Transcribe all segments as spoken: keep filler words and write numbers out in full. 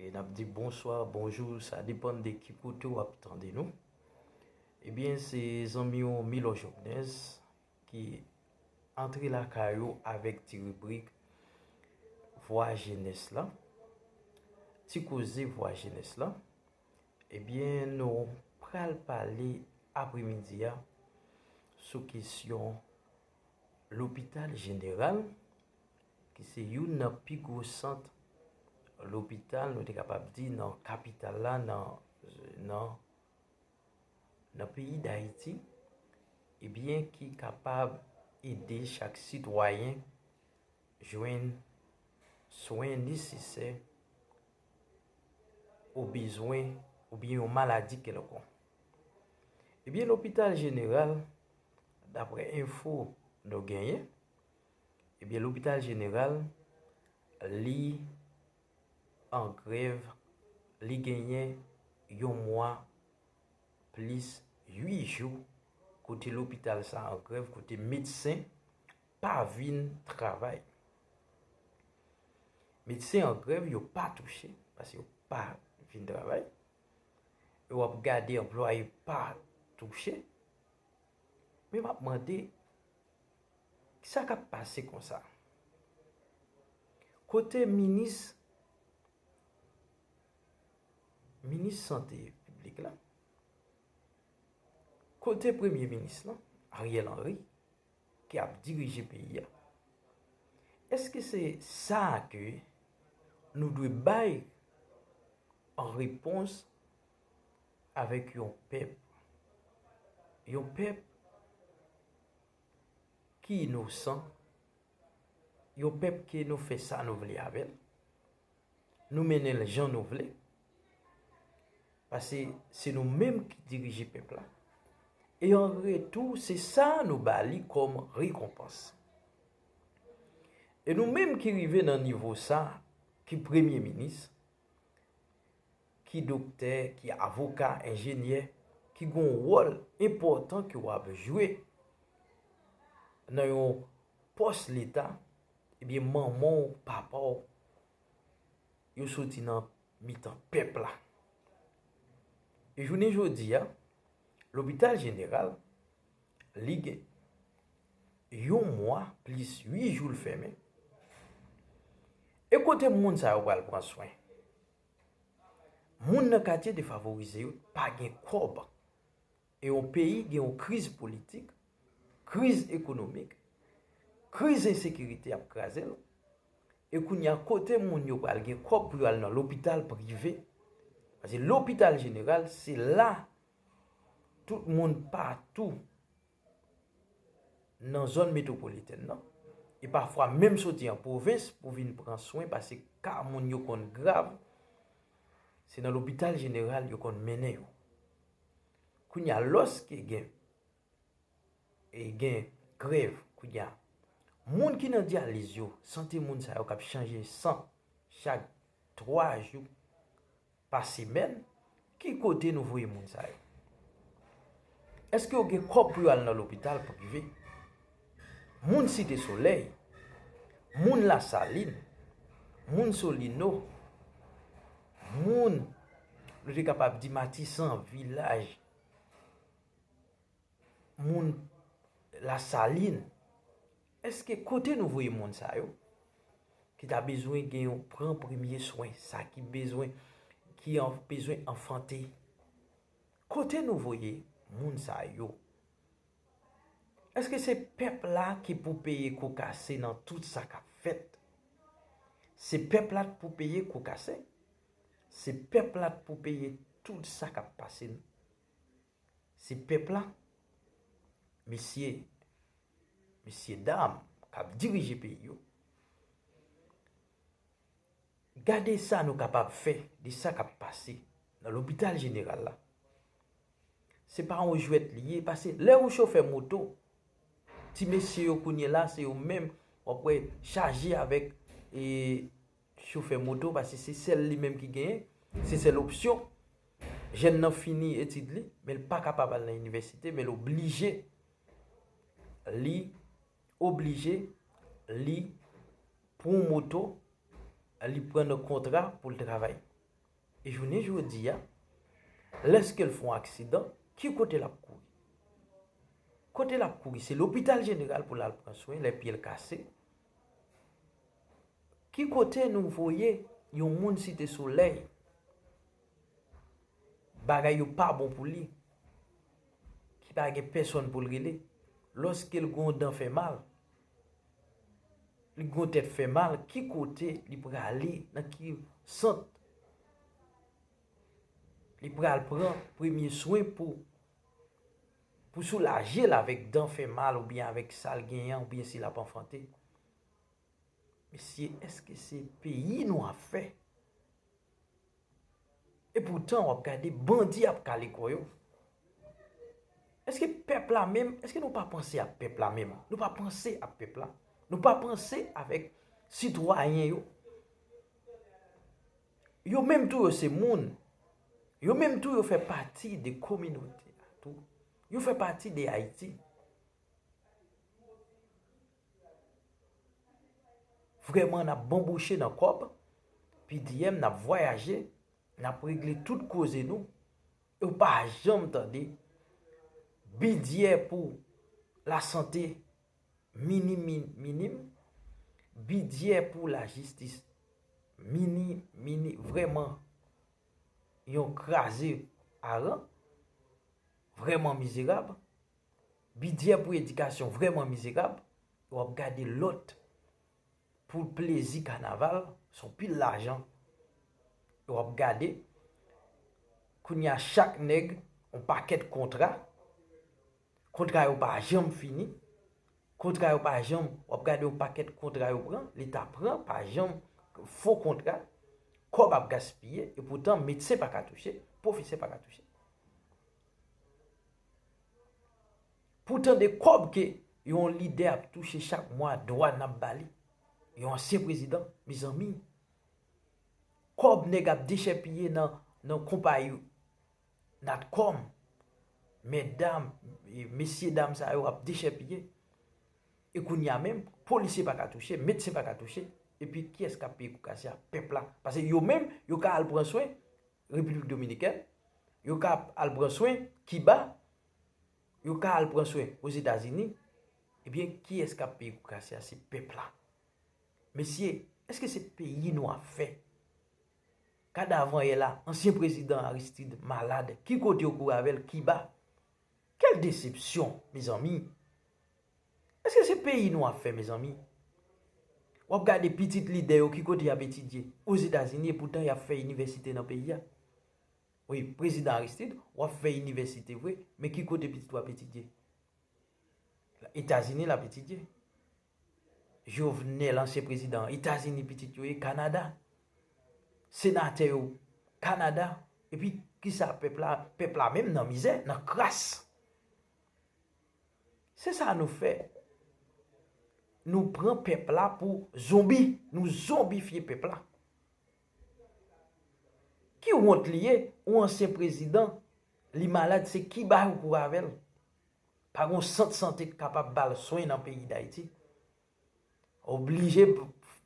E n ap di bonswa, bonjou, sa depann de ki kote w ap tande nou. Ebyen, se zanmi w Milò Jobnès ki antre lakay ou avèk ti ribrik Vwa Jenès la, ti koze Vwa Jenès la. Ebyen, nou pral pale apremidi a sou kesyon Lopital Jeneral, ki se youn nan pi gwo sant lopital, nou te kapab di, nan kapital la, nan, nan, nan peyi Dayiti, ebyen, ki kapab ede chak sitwayen jwenn swen nesesè ou bezwen oubyen yon maladi kèlkonk. Ebyen, Lopital Jeneral, daprè enfo nou genyen, ebyen, Lopital Jeneral, li an grèv, li genyen yon mwa plis uit jou kote lopital sa an grèv, kote medsen pa vin travay. Medsen an grèv, yo pa touche, paske yo pa vin travay. E w ap gade anplwaye pa touche. Men m ap mande, kisa k ap pase konsa? Kote minis, minis sante piblik la? Kote premye minis lan, Ariel Henry, ki ap dirije peyi a? Èske se sa ke nou dwe bay an repons avèk yon pèp, yon pèp ki inosan, yon pèp ke nou fè sa nou vle avè l, nou mennen l jan nou vle, paske se nou menm ki dirije pèp la, e an retou, se sa nou ba li kòm rekonpans. E nou menm ki rive nan nivo sa, ki premye minis, ki doktè, ki avoka, enjenyè, ki gen yon wòl enpòtan ke w ap jwe nan yon pòs leta, ebyen, manman w, papa w, yo soti nan mitan pèp la. E jounen jodi a, Lopital Jeneral, li gen yon mwa plis uit jou l fèmen. E kote moun sa yo pral pran swen? Moun nan katye defavorize yo pa gen kòb. E yon peyi gen yon kriz politik, kriz ekonomik, kriz ensekirite ap kraze l. E kounye a, kote moun yo pral gen kòb pou yo al nan lopital prive? Paske lopital jeneral, se la tout moun patou nan zòn metwopolitèn nan, e pafwa menm soti an pwovens pou vin pran swen, paske ka moun yo konn grav, se nan lopital jeneral yo konn mennen yo. Kounye a, lòske gen, e gen grèv, kounye a, moun ki nan dyaliz yo, sante moun sa yo k ap chanje san chak twa jou pa semèn, ki kote nou voye moun sa yo? Èske yo gen kòb pou yo al nan lopital prive? Moun Site Solèy, moun Lasalin, moun Solino, moun, nou te kapab di Matisan, Vilaj, moun Lasalin, èske kote nou voye moun sa yo ki ta bezwen gen yon pran premye swen, sa ki bezwen, ki an, bezwen anfante? Kote nou voye moun sa yo? Èske se pèp la ki pou peye kou kase nan tout sa k ap fèt? Se pèp la k pou peye kou kase? Se pèp la k pou peye tout sa k ap pase? Se pèp la, mesye, mesye dam k ap dirije peyi yo. Gade sa nou kapab fè de sa k ap pase nan lopital jeneral la. Se pa yon jwèt li ye, paske lè ou chofè moto, ti mesye yo kounye la, se yo menm w ap wè chaje avèk, e, chofè moto, paske se sèl li menm ki genyen, se sèl opsyon. Jèn nan fini etid li, men l pa kapab al nan inivèsite, men l oblije, li oblije, li pran yon moto, li pran nan kontra pou l travay. E jounen jodi a, lèske l fè yon aksidan, ki kote l ap kouri? Kote l ap kouri? Se lopital jeneral pou l al pran swen, lè pye l kase. Ki kote nou voye yon moun Site Solèy, bagay yo pa bon pou li, ki pa gen pèsòn pou l rele, lòske l gen yon dan fè mal, li gen yon tèt fè mal, ki kote li prale, nan ki sant li pral pran premye swen pou, pou soulaje l avèk dan fè mal oubyen avèk sa l genyen oubyen si l ap anfante? Mesye, èske se peyi nou ap fè? Epoutan, w ap gade bandi ap kale kò yo. Èske pèp la menm, èske nou pa panse ak pèp la menm? Nou pa panse ak pèp la. Nou pa panse avèk sitwayen yo. Yo menm tou yo se moun. Yo menm tou yo fè pati de kominote a tou. Yo fè pati de Ayiti. Vrèman, n ap banbouche nan kòb, P D M, n ap vwayaje, n ap regle tout koze nou. E w pa janm tande bidjè pou lasante minim, min-, minim, bidjè pou lajistis minim, minim, vrèman yon kraze aran, vrèman mizerab. Bidjè pou edikasyon vrèman mizerab. W ap gade lòt pou plezi kanaval, se yon pil lajan. W ap gade, kounye a chak nèg, yon pakèt kontra. Kontra yo pa janm fini. Kontra yo pa janm, w ap gade yon pakèt kontra yo pran, Leta pran, pa janm, fo kontra. Kòb ap gaspiye, epoutan medsen pa ka touche, pwofesè pa ka touche. Pou tande kòb ke yon lidè ap touche chak mwa, dwàn ap ba li. Yon ansyen prezidan, mezanmi. Kòb nèg ap dechèpiye nan, nan konpayi Natcom, medam, e mesye dam sa yo ap dechèpiye. E kounye a menm, polisye pa ka touche, medsen pa ka touche. Epi kiyès k ap peye kou kase a? Pèp la. Paske yo menm, yo ka al pran swen Repiblik Dominikèn, yo ka al pran swen Kiba, yo ka al pran swen Ozetazini. Ebyen, kiyès k ap peye kou kase a? Se pèp la. Mesye, èske se peyi nou ap fè? Gade avanyè la, ansyen prezidan Aristide malad, ki kote yo kouri avè l? Kiba. Kèl desepsyon, mezanmi! Èske se peyi nou ap fè, mezanmi? W ap gade pitit lidè yo, ki kote y ap etidye? Ozetazini, epoutan y ap fè inivèsite nan peyi a. Wi, prezidan Aristide, w ap fè inivèsite vre, men ki kote pitit ou ap etidye? Etazini l ap etidye. Jovenel, ansyen prezidan, Etazini pitit yo ye, Kanada. Senatè yo, Kanada. Epi, kisa pèp la, pèp la menm nan mizè, nan kras. Se sa nou fè. Nou pran pèp la pou zonbi. Nou zonbifye pèp la. Ki wont li ye, yon ansyen prezidan, li malad, se Kiba yo kouri avè l. Pa gen yon sant sante k kapab ba l swen nan peyi Dayiti. Oblije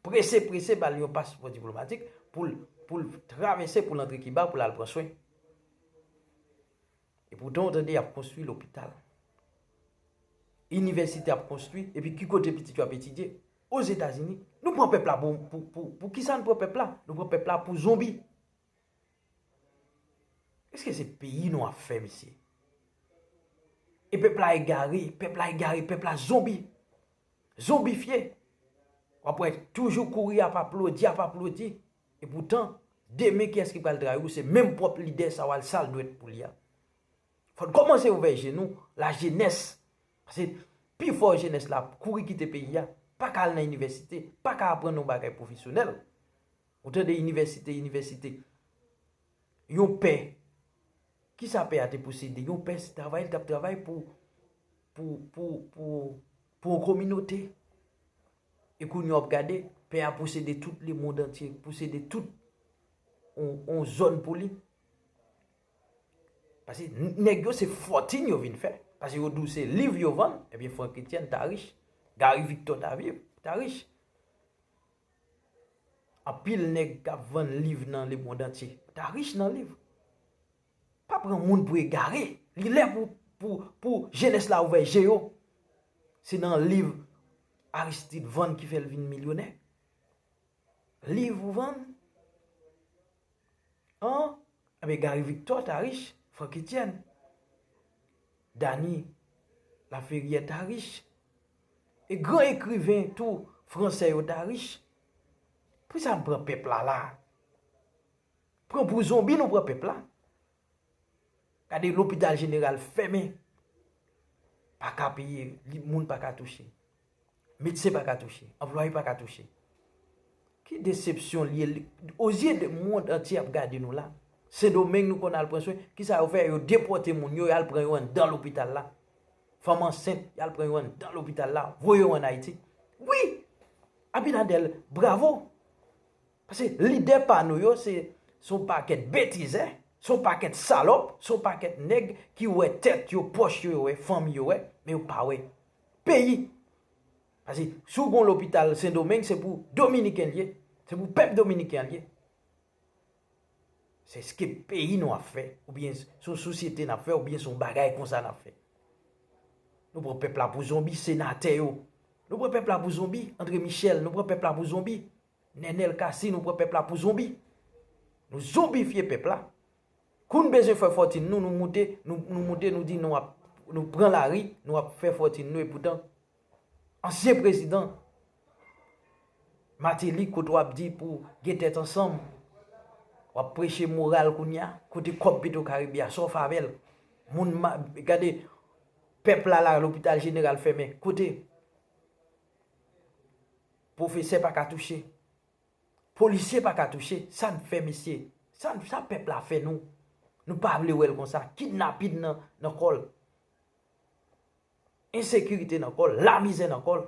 prese, prese ba l yon paspò diplomatik pou l, pou l travèse, pou l antre Kiba, pou l al pran swen. Epoutan, w tande y ap konstwi lopital. Inivèsite ap konstwi, epi ki kote pitit yo ap etidye? Ozetazini. Nou pran pèp la pou, pou, pou, pou kisa nou pran pèp la? Nou pran pèp la pou zonbi. Èske se peyi nou ap fè, mesye? E pèp la egare, pèp la egare, pèp la zonbi. Zonbifye. W ap wè toujou kouri ap aplodi, ap aplodi. Epoutan, demen kiyès ki pral trayi w? Se menm pwòp lidè sa w al sal dwèt pou li a. Fò n kòmanse ouvè je nou, lajenès. Paske pifò jenès la ap kouri kite peyi a, pa ka al nan inivèsite, pa ka aprann yon bagay pwofesyonèl. Ou tande inivèsite, inivèsite. Yon pè. Kisa pè a te posede? Yon pè se travay, li t ap travay pou, pou, pou, pou, pou yon kominote. E kounye a w ap gade, pè a posede tout lemonn antye, posede tout yon, yon zòn pou li. Paske n-, nèg yo se fòtin yo vin fè. Paske yo di w se liv yo vann, ebyen Franck Etienne ta rich, Gary Victor ta viv, ta rich. Anpil nèg k ap vann liv nan lemonn antye ta rich nan liv. Pa pran moun pou egare. Li lè pou, pou, pou jenès la ouvè je yo. Se nan liv Aristide vann ki fè l vin milyonè. Liv ou vann? An? Enben, Gary Victor ta rich, Franck Etienne, Dany Laferrière ta rich, e gran ekriven tou fransè yo ta rich. Poukisa n pran pèp la la? Pran pou zonbi nou pran pèp la. Gade lopital jeneral fèmen. Pa ka peye, li- moun pa ka touche. Medsen pa ka touche, anplwaye pa ka touche. Ki desepsyon l ye? Ozye de mond antye ap gade nou la. Sendomeng nou konn al pran swen, kisa yo fè? Yo depòte moun yo, y al pran yo anndan lopital la. Fanm ansent, y al pran yo anndan lopital la, voye yo ann Ayiti. Wi! Abinader, bravo! Paske lidè pa nou yo se, se yon pakèt betizè, se yon pakèt salòp, se yon pakèt nèg ki wè tèt yo, pòch yo, yo wè, fanmi yo wè, men yo pa wè peyi. Paske si w gen yon lopital Sendomeng, se pou Dominiken l ye, se pou pèp dominiken an l ye. Se èske peyi nou ap fè, oubyen se yon sosyete n ap fè, oubyen se yon bagay konsa n ap fè? Nou pran pèp la pou zonbi, senatè yo. Nou pran pèp la pou zonbi, André Michel, nou pran pèp la pou zonbi. Nenel Cassy, nou pran pèp la pou zonbi. Nou zonbifye pèp la. Kou n bezwen fè fòtin nou, nou moute, nou, nou moute, nou di nou ap, nou pran lari, nou ap fè fòtin nou, epoutan, ansyen prezidan Martelly, kote w ap di pou gen tèt ansanm, w ap preche moral kounye a, kote kòb Petro Caribe a, sa w fè avè l? Moun ma-, gade, pèp la la, lopital jeneral fèmen, kote? Pwofesè pa ka touche. Polisye pa ka touche. Sa n fè, mesye? Sa, sa pèp la fè nou? Nou pa vle wè l konsa. Kidnapin nan, nan kò l. Ensekirite nan kò l. Lamizè nan kò l.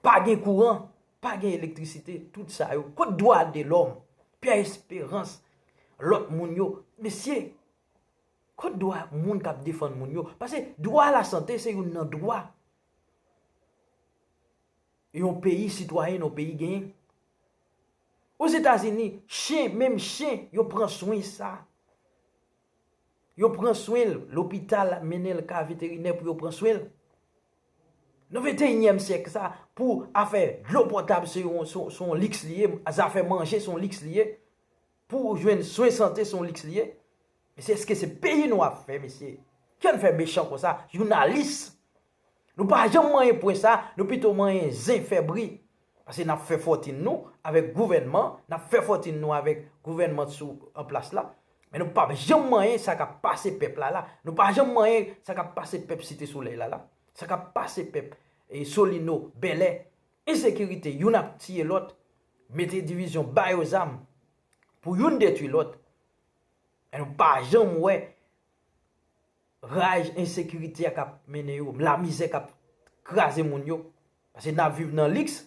Pa gen kouran. Pa gen elektrisite. Tout sa yo. Kot dwa de lòm? Pierre Espérance. Lòt moun yo. Mesye, kot dwa moun k ap defann moun yo? Paske dwa a lasante se youn nan dwa yon peyi, sitwayen yon peyi genyen. Ozetazini, chen, menm chen, yo pran swen sa. Yo pran swen l, lopital mennen l ka veterinè pou yo pran swen l. Nan venteyinyèm syèk sa, pou afè dlo potab se yon, se yon, se yon liks li ye, zafè manje se yon liks li ye, pou jwenn swen sante se yon liks li ye. Mesye, èske se peyi nou ap fè, mesye? Kè n fè mechan konsa, jounalis. Nou pa janm manyen pwen sa, nou pito manyen zen fè bri. Paske n ap fè fòtin nou avèk gouvènman, n ap fè fòtin nou avèk gouvènman sou an plas la. Men nou p ap janm manyen sa k ap pase pèp la la. Nou pa janm manyen sa k ap pase pèp Site Solèy la la. Sa k ap pase pèp, e, Solino, Bèlè. Ensekirite, youn ap tiye lòt, mete divizyon, ba yo zam pou youn detwi lòt. Men nou pa janm wè raj ensekirite a k ap mennen yo, lamizè k ap kraze moun yo. Paske n ap viv nan liks,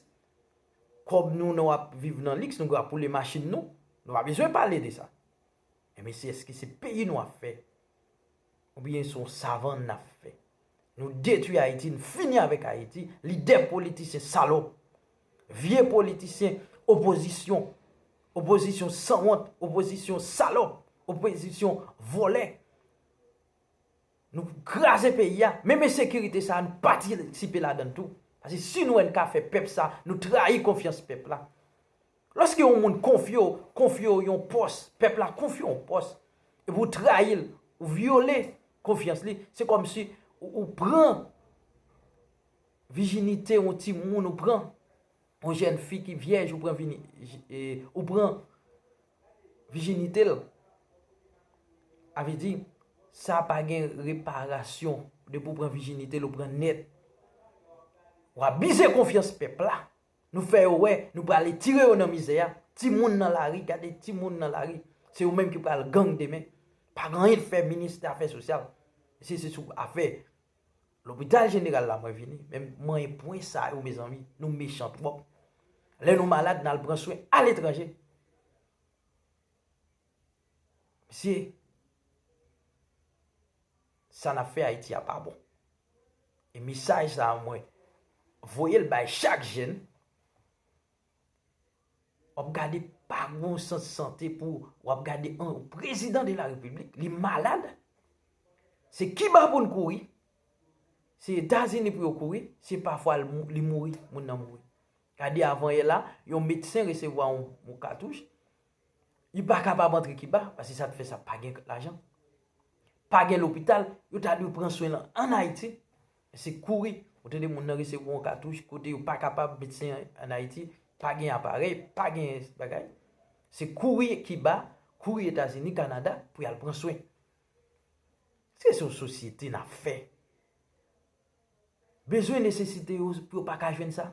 kòb nou, nou ap viv nan liks, nou ap woule machin nou, nou pa bezwen pale de sa. Men mesye, èske se peyi nou ap fè? Oubyen se yon savann n ap fè? Nou detwi Ayiti, n fini avèk Ayiti. Lidè politisyen salòp, vye politisyen, opozisyon, opozisyon sanwont, opozisyon salòp, opozisyon vòlè. Nou kraze peyi a. Menm ensekirite sa a, nou patisipe ladan l tou. Paske si nou wè n ka fè pèp sa, nou trayi konfyans pèp la. Lòske yon moun konfye w, konfye w yon pòs, pèp la konfye w yon pòs, epi w trayi l, ou vyole konfyans li, se kòmsi ou, ou pran vijinite yon timoun, ou pran yon jèn fi ki vyèj, ou pran vini-, e, ou pran vijinite l. A vle di, sa pa gen reparasyon. Depi w pran vijinite l, ou pran nèt. W abize konfyans pèp la. Nou fè yo wè, nou prale tire yo nan mizè a. Timoun nan lari, gade timoun nan lari. Se yo menm ki pral gang demen. Pa gen anyen k fè minis afè sosyal. Mesye, se sou afè lopital jeneral la mwen vini. Men manyen pwen sa yo, mezanmi, nou mechan twòp. Lè nou malad, n al pran swen aletranje. Mesye, sa n ap fè Ayiti a pa bon. E mesaj sa a, mwen voye l bay chak jèn. W ap gade pa gon sant sante pou w ap gade yon prezidan de la repiblik, li malad. Se Kiba pou n kouri. Se Etazini pou yo kouri. Se pafwa li mouri, moun nan mouri. Gade avan yè la, yon medsen resevwa yon katouch. Li pa kapab antre Kiba, paske sa k fè sa pa gen lajan. Pa gen lopital, yo ta dwe pran swen l ann Ayiti. Se kouri, ou tande moun nan resevwa yon katouch, kote yo pa kapab, medsen ann Ayiti, pa gen aparèy, pa gen bagay. Se kouri Kiba, kouri Etazini, Kanada, pou y al pran swen. Se yon sosyete n ap fè. Bezwen nesesite yo pou yo pa ka jwenn sa.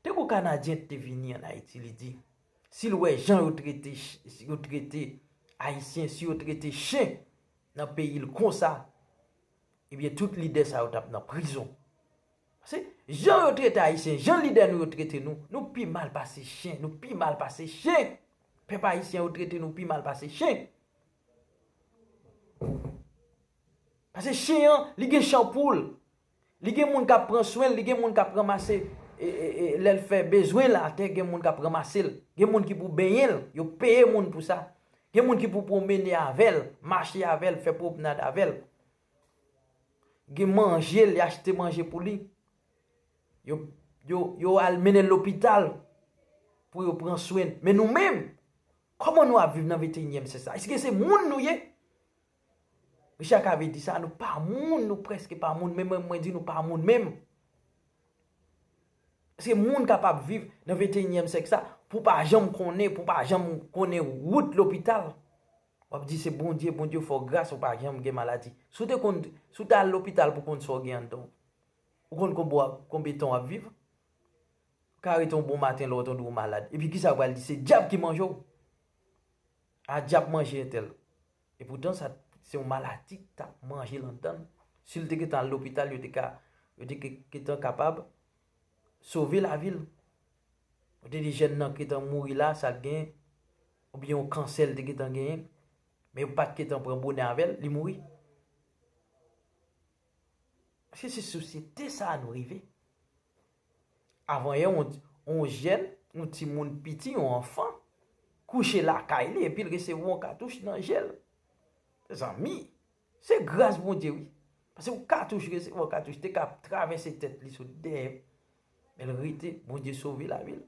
Tankou Kanadyen te vini ann Ayiti, li di, si l wè jan yo trete, yo trete Ayisyen, si yo trete chen nan peyi l konsa, ebyen, tout lidè sa yo t ap nan prizon. Paske jan yo trete Ayisyen, jan lidè nou yo trete nou, nou pi mal pase chen, nou pi mal pase chen. Pèp ayisyen yo trete nou pi mal pase chen. Paske chen an, li gen chan pou l. Li gen moun k ap pran swen l, li gen moun k ap ranmase, e, e, e, lè l fè bezwen l atè, gen moun k ap ranmase l. Gen moun ki pou benyen l, yo peye moun pou sa. Gen moun ki pou pwomene avè l, mache avè l, fè pwomnad avè l. Gen manje l, y achte manje pou li. Yo, yo, yo al mennen l lopital pou yo pran swen l. Men nou menm, kòman nou ap viv nan venteyinyèm syèk sa? Èske se moun nou ye? Richard Cavé di sa, nou pa moun, nou prèske pa moun, men mwen, mwen di nou pa moun menm. Èske moun kapab viv nan venteyinyèm syèk sa, pou pa janm konnen, pou pa janm konnen wout lopital? W ap di se Bondye, Bondye fè w gras, ou pa janm gen maladi. Si w te konn, si w te al lopital pou konn sa w gen anndan w, ou konn konbo-, konbyen tan w ap viv? Ou ka rete yon bon maten, lè w tande w malad. Epi kisa w pral di? Se dyab ki manje w. A, dyab manje entèl. Epoutan, sa, se yon maladi ki t ap manje l anndan l. Si l te gentan al lopital, yo te ka, yo te ke-, gentan kapab sove lavi l. Yo te di jèn nan gentan mouri la, sa l gen, oubyen yon kansè l te gentan genyen, men yo pa t gentan pran bonè avè l, li mouri. Èske se sosyete sa a nou rive? Avanyè, on, on jèn, on timoun piti, on anfan, kouche lakay li, epi l resevwa on katouch nan je l. Mezanmi, se gras Bondye, wi. Paske on katouch, resevwa on katouch, te ka travèse tèt li sot dèyè. Men l rete, Bondye sove lavi l.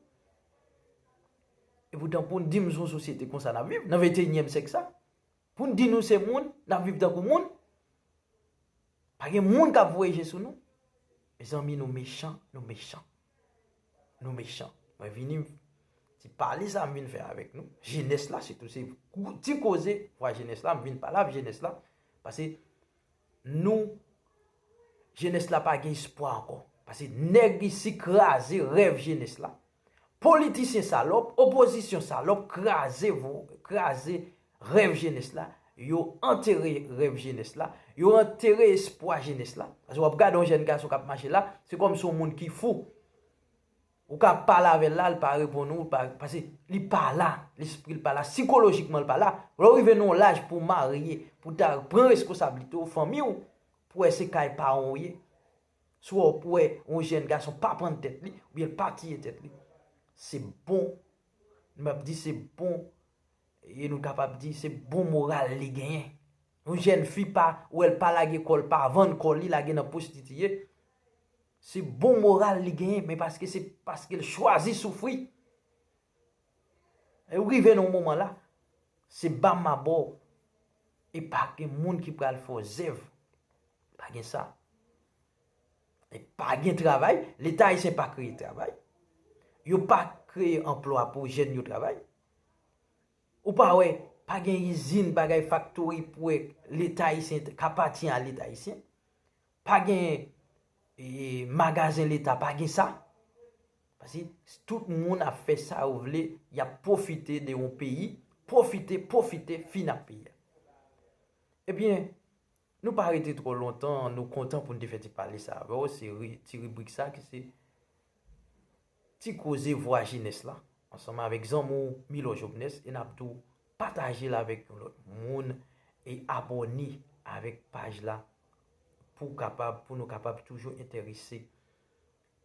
Epoutan, pou n di m se yon sosyete konsa n ap viv, nan venteyinyèm syèk sa, pou n di nou se moun, n ap viv tankou moun, pa gen moun k ap voye je sou nou. Mezanmi, nou mechan, nou mechan. Nou mechan. Mwen vini, ti pale sa m vin fè avèk nou. Jenès la, sitou, se kou-, ti koze vwa jenès la, m vin pale avèk jenès la. Paske nou, jenès la pa gen espwa ankò. Paske nèg isi kraze rèv jenès la. Politisyen salòp, opozisyon salòp, kraze vo-, kraze rèv jenès la. Yo antere rèv jenès la. Yo antere espwa jenès la. Paske w ap gade yon jèn gason k ap mache la, se kòmsi yon moun ki fou. Ou ka pale avè l la, l pa reponn ou, pa, paske li pa la, lespri l pa la, sikolojikman l pa la. Lè w rive nan yon laj pou w marye, pou w ta pran reskonsablite w, fanmi w, pou w wè se kay paran w ye. Si w wè yon jèn gason pa pann tèt li, oubyen l pa tiye tèt li, se bon, m ap di se bon, e nou kapab di se bon moral li genyen. Yon jèn fi pa, ou wè l pa lage kò l, pa vann kò li, lage nan pwostitiye, se bon moral li genyen, men paske se paske l chwazi soufri. E ou rive nan yon moman la, se ba m ma ba w. E pa gen moun ki pral fè w zèv. Pa gen sa. E pa gen travay, Leta ayisyen pa kreye travay. Yo pa kreye anplwa pou jèn yo travay. Ou pa wè, pa gen izin, bagay, faktori pou wè Leta ayisyen ka pati a Leta ayisyen. Pa gen, e, magazen Leta, pa gen sa. Paske tout moun ap fè sa yo vle, y ap pwofite de yon peyi, pwofite, pwofite, fin ak peyi a. Ebyen, nou pa rete twò lontan, nou kontan pou n te fè ti pale sa avè w, se ri-, ti ribrik sa ki se Ti koze vwa jenès la, ansanm avèk zanmi w Milo Jovenès, e n ap tou pataje l avèk yon lòt moun, e abòne avèk paj la pou w kapab, pou nou kapab toujou enterese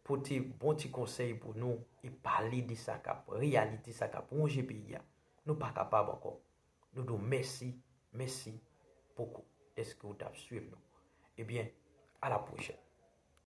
pote bon ti konsèy pou nou e pale de sa k ap reyalite, sa k ap wonje peyi a. Nou pa kapab ankò. Nou di w mèsi, mèsi bokou dèske w t ap swiv nou. Ebyen, a la pwochèn.